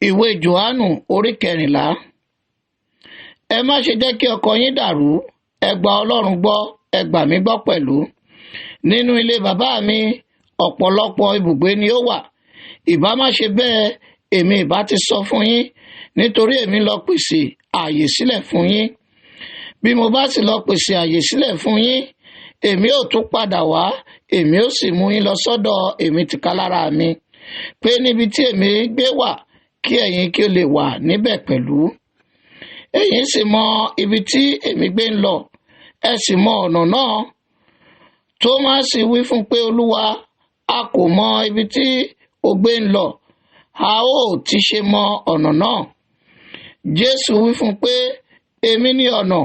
Ìwé Jòhánù orí 14. Ẹ má ṣe jẹ́ kí ọkàn yín dàrú. Ẹ gba Ọlọ́run gbọ́, ẹ gbà mí gbọ́ pẹ̀lú. Nínú ilé bàbá mi, ọ̀pọ̀lọpọ̀ ibùgbé ni ó wà. Ìbá má ṣe bẹ́ẹ̀, èmi ìbá ti sọ fún yín, nítorí èmi lọ pèsè ààyè sílẹ̀ fún yín. Bí mo bá sì lọ pèsè ààyè sílẹ̀ fún yín, èmi ò tún padà wá, èmi ó sì mú yín lọ sọ́dọ̀ èmi tìkálára mi, pé níbi tí èmi gbé wà, kí ẹ̀yin kí ó lè wà níbẹ̀ pẹ̀lú. Ẹ̀yin sì mọ ibi tí èmi gbé ń lọ, ẹ sì mọ ọ̀nà náà. Tómásì wí fún pé, Olúwa, a kò mọ ibi tí o gbé ń lọ, a ó ti ṣe mọ ọ̀nà náà? Jésù wí fún pé, èmi ni ọ̀nà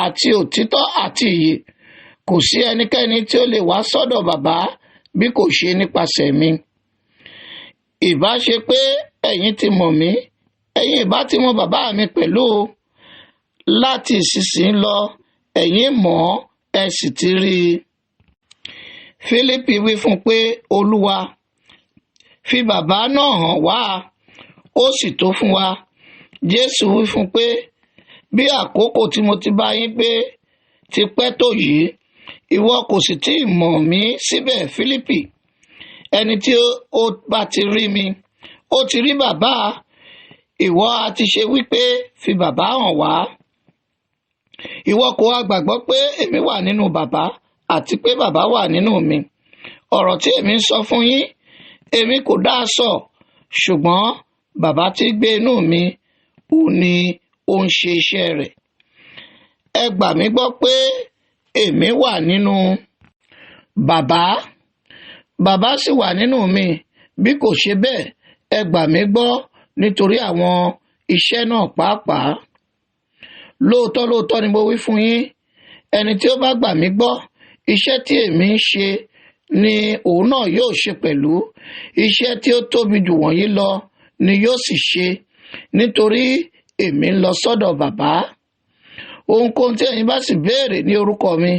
àti òtítọ́ àti ìyè. Kò sí ẹnikẹ́ni tí ó lè wá sọ́dọ̀ bàbá bí kò ṣe nípasẹ̀ mi. Ìbá ṣe pé ẹ̀yin ti mọ̀ mí, ẹ̀yin ìbá ti mọ bàbá mi pẹ̀lú. Láti ìsinsìnyí lọ, ẹ̀yin mọ̀ ọ́, ẹ sì ti rí i. Fílípì wí fún pé, Olúwa, fi bàbá náà hàn wá, ó sì tó fún wa. Jésù wí fún pé, bí àkókò tí mo ti bá yín gbé ti pẹ́ tó yìí, ìwọ kò sì tí ì mọ̀ mí síbẹ̀, Fílípì? Ẹni tí ó bá ti rí mi, ó ti rí bàbá. Ìwọ a ti ṣe wípé, fi bàbá hàn wá? Ìwọ kò wá gbàgbọ́ pé èmi wà nínú bàbá àti pé bàbá wà nínú mi? Ọ̀rọ̀ tí èmi ń sọ fún yín, èmi kò dá a sọ, ṣùgbọ́n bàbá tí gbé inú mi, òun ni ó ń ṣe iṣẹ́ rẹ̀. Ẹ gbà mí gbọ́ pé èmi wà nínú bàbá, bàbá sì wà nínú mi. Bí kò ṣe bẹ́ẹ̀, ẹ gbà mí gbọ́ nítorí àwọn iṣẹ́ náà pàápàá. Lóòótọ́ lóòótọ́ ni mo wí fún yín, ẹni tí ó bá gbà mí gbọ́, iṣẹ́ tí èmi ń ṣe ni òun náà yóò ṣe pẹ̀lú. Iṣẹ́ tí ó tóbi jù wọ̀nyí lọ ni yóò sì ṣe, nítorí èmi ń lọ sọ́dọ̀ bàbá. Ohunkóhun tí ẹ̀yin bá sì béèrè ní orúkọ mi,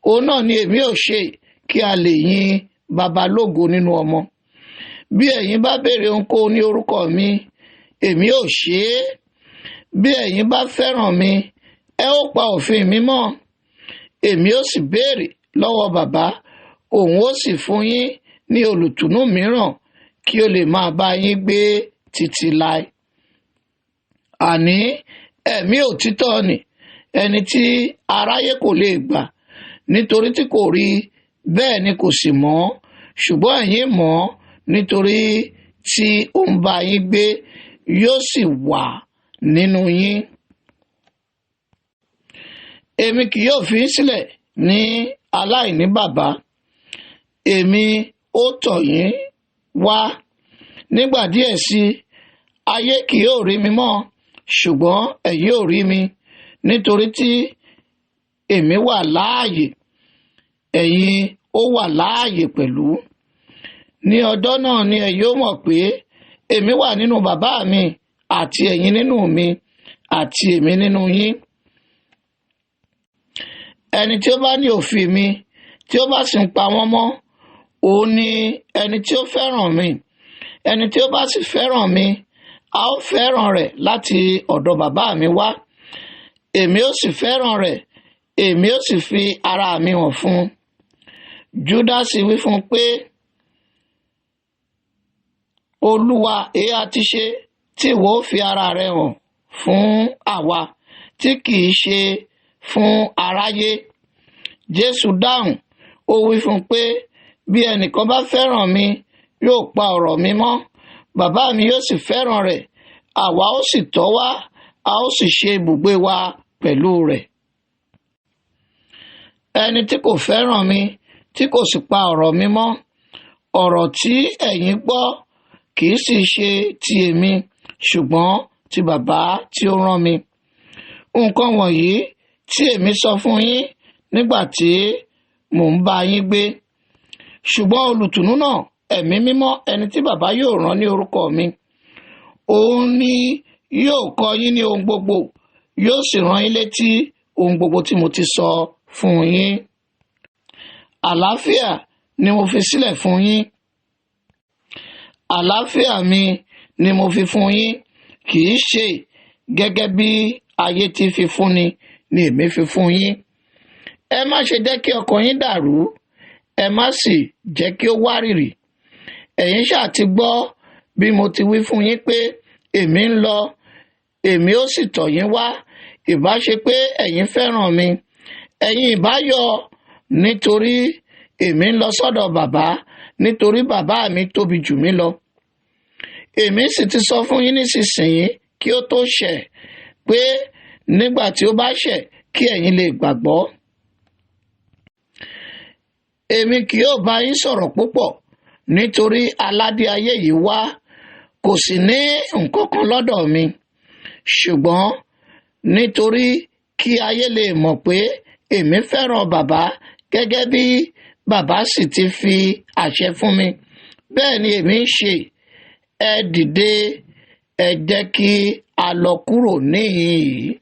òun náà ni èmi ò ṣe, kí a lè yin bàbá lógo nínú ọmọ. Bí ẹ̀yin bá béèrè ohunkóhun ní orúkọ mi, èmi ò ṣe é. Bí ẹ̀yin bá fẹ́ràn mi, ẹ ó pa òfin mi mọ́. Èmi ó sì béèrè lọ́wọ́ bàbá, òun ó sì fún yín ní olùtùnú mìíràn, kí ó lè máa bá yín gbé títí láé. Àní ẹ̀mí òtítọ́ ni, ẹni tí aráyé kò lè gbà, nítorí tí kò rí, bẹ́ẹ̀ ni kò sì mọ̀, ṣùgbọ́n ẹ̀yin mọ̀, nítorí tí ó ń bá yín gbé, yóò sì wà nínú yín. Èmi kì yóò fi yín sílẹ̀ ní aláìní bàbá, èmi ó tọ̀ yín wá. Nígbà díẹ̀ sí, ayé kì yóò rí mi mọ́, ṣùgbọ́n ẹ̀yin ó rí mi, nítorí tí èmi wà láàyè, ẹ̀yin ó wà láàyè pẹ̀lú. Ní ọjọ́ náà ni ẹ̀yin ó mọ̀ pé èmi wà nínú bàbá mi, àti ẹ̀yin nínú mi, àti èmi nínú yín. Ẹni tí ó bá ní òfin mi, tí ó bá sì ń pa wọ́n mọ́, òun ni ẹni tí ó fẹ́ràn mi. Ẹni tí ó bá sì fẹ́ràn mi, a ó fẹ́ràn rẹ̀ láti ọ̀dọ̀ bàbá mi wá. Èmi ó sì fẹ́ràn rẹ̀, èmi ó sì fi ara mi hàn fún un. Júdásì wí fún un pé, Olúwa, èé ha ti ṣe tí ìwọ ó fi ara rẹ hàn fún àwa, tí kì í ṣe fún aráyé? Jésù dáhùn, ó wí fún un pé, bí ẹnìkan bá fẹ́ràn mi, yóò pa ọ̀rọ̀ mi mọ́. Bàbá mi yóò sì fẹ́ràn rẹ̀, àwa ó sì tọ̀ wá, a ó sì ṣe ibùgbé wa pẹ̀lú rẹ̀. Ẹni tí kò fẹ́ràn mi, tí kò sì pa ọ̀rọ̀ mi mọ́, ọ̀rọ̀ tí ẹ̀yin gbọ́ kì í sì ṣe ti èmi, ṣùgbọ́n ti bàbá tí ó rán mi. Nǹkan wọ̀nyí tí èmi sọ fún yín nígbà tí mò ń bá yín gbé. Ṣùgbọ́n olùtùnú náà, ẹ̀mí mímọ́, ẹni tí bàbá yóò rán ní orúkọ mi, òun ni yóò kọ́ yín ní ohun gbogbo, yóò sì rán yín létí ohun gbogbo tí mo ti sọ fún yín. Àlàáfíà ni mo fi sílẹ̀ fún yín. Àlàáfíà mi ni mo fi fún yín. Kì í ṣe gẹ́gẹ́ bí ayé ti fi fúnni ni èmi fi fún yín. Ẹ má ṣe jẹ́ kí ọkàn yín dàrú, ẹ má sì jẹ́ kí ó wárìrì. Ẹ̀yin ṣáà ti gbọ́ bí mo ti wí fún yín pé èmi ń lọ, èmi ó sì tọ̀ yín wá. Ìbá ṣe pé ẹ̀yin fẹ́ràn mi, ẹ̀yin ìbá yọ̀, nítorí èmi ń lọ sọ́dọ̀ bàbá, nítorí bàbá mi tóbi jù mí lọ. Èmi sì ti sọ fún yín nísinsìnyí kí ó tó ṣẹ̀, pé nígbà tí ó bá ṣẹ̀, kí ẹ̀yin lè gbàgbọ́. Èmi kì yóò bá yín sọ̀rọ̀ púpọ̀, nítorí aládé ayé yìí wá, kò sì ní nǹkan kan lọ́dọ̀ mi. Ṣùgbọ́n nítorí kí ayé lè mọ̀ pé èmi fẹ́ràn bàbá, gẹ́gẹ́ bí bàbá sì ti fi àṣẹ fún mi, bẹ́ẹ̀ ni èmi ń ṣe. Ẹ dìde, ẹ jẹ́ kí a lọ kúrò níhìn-ín yìí.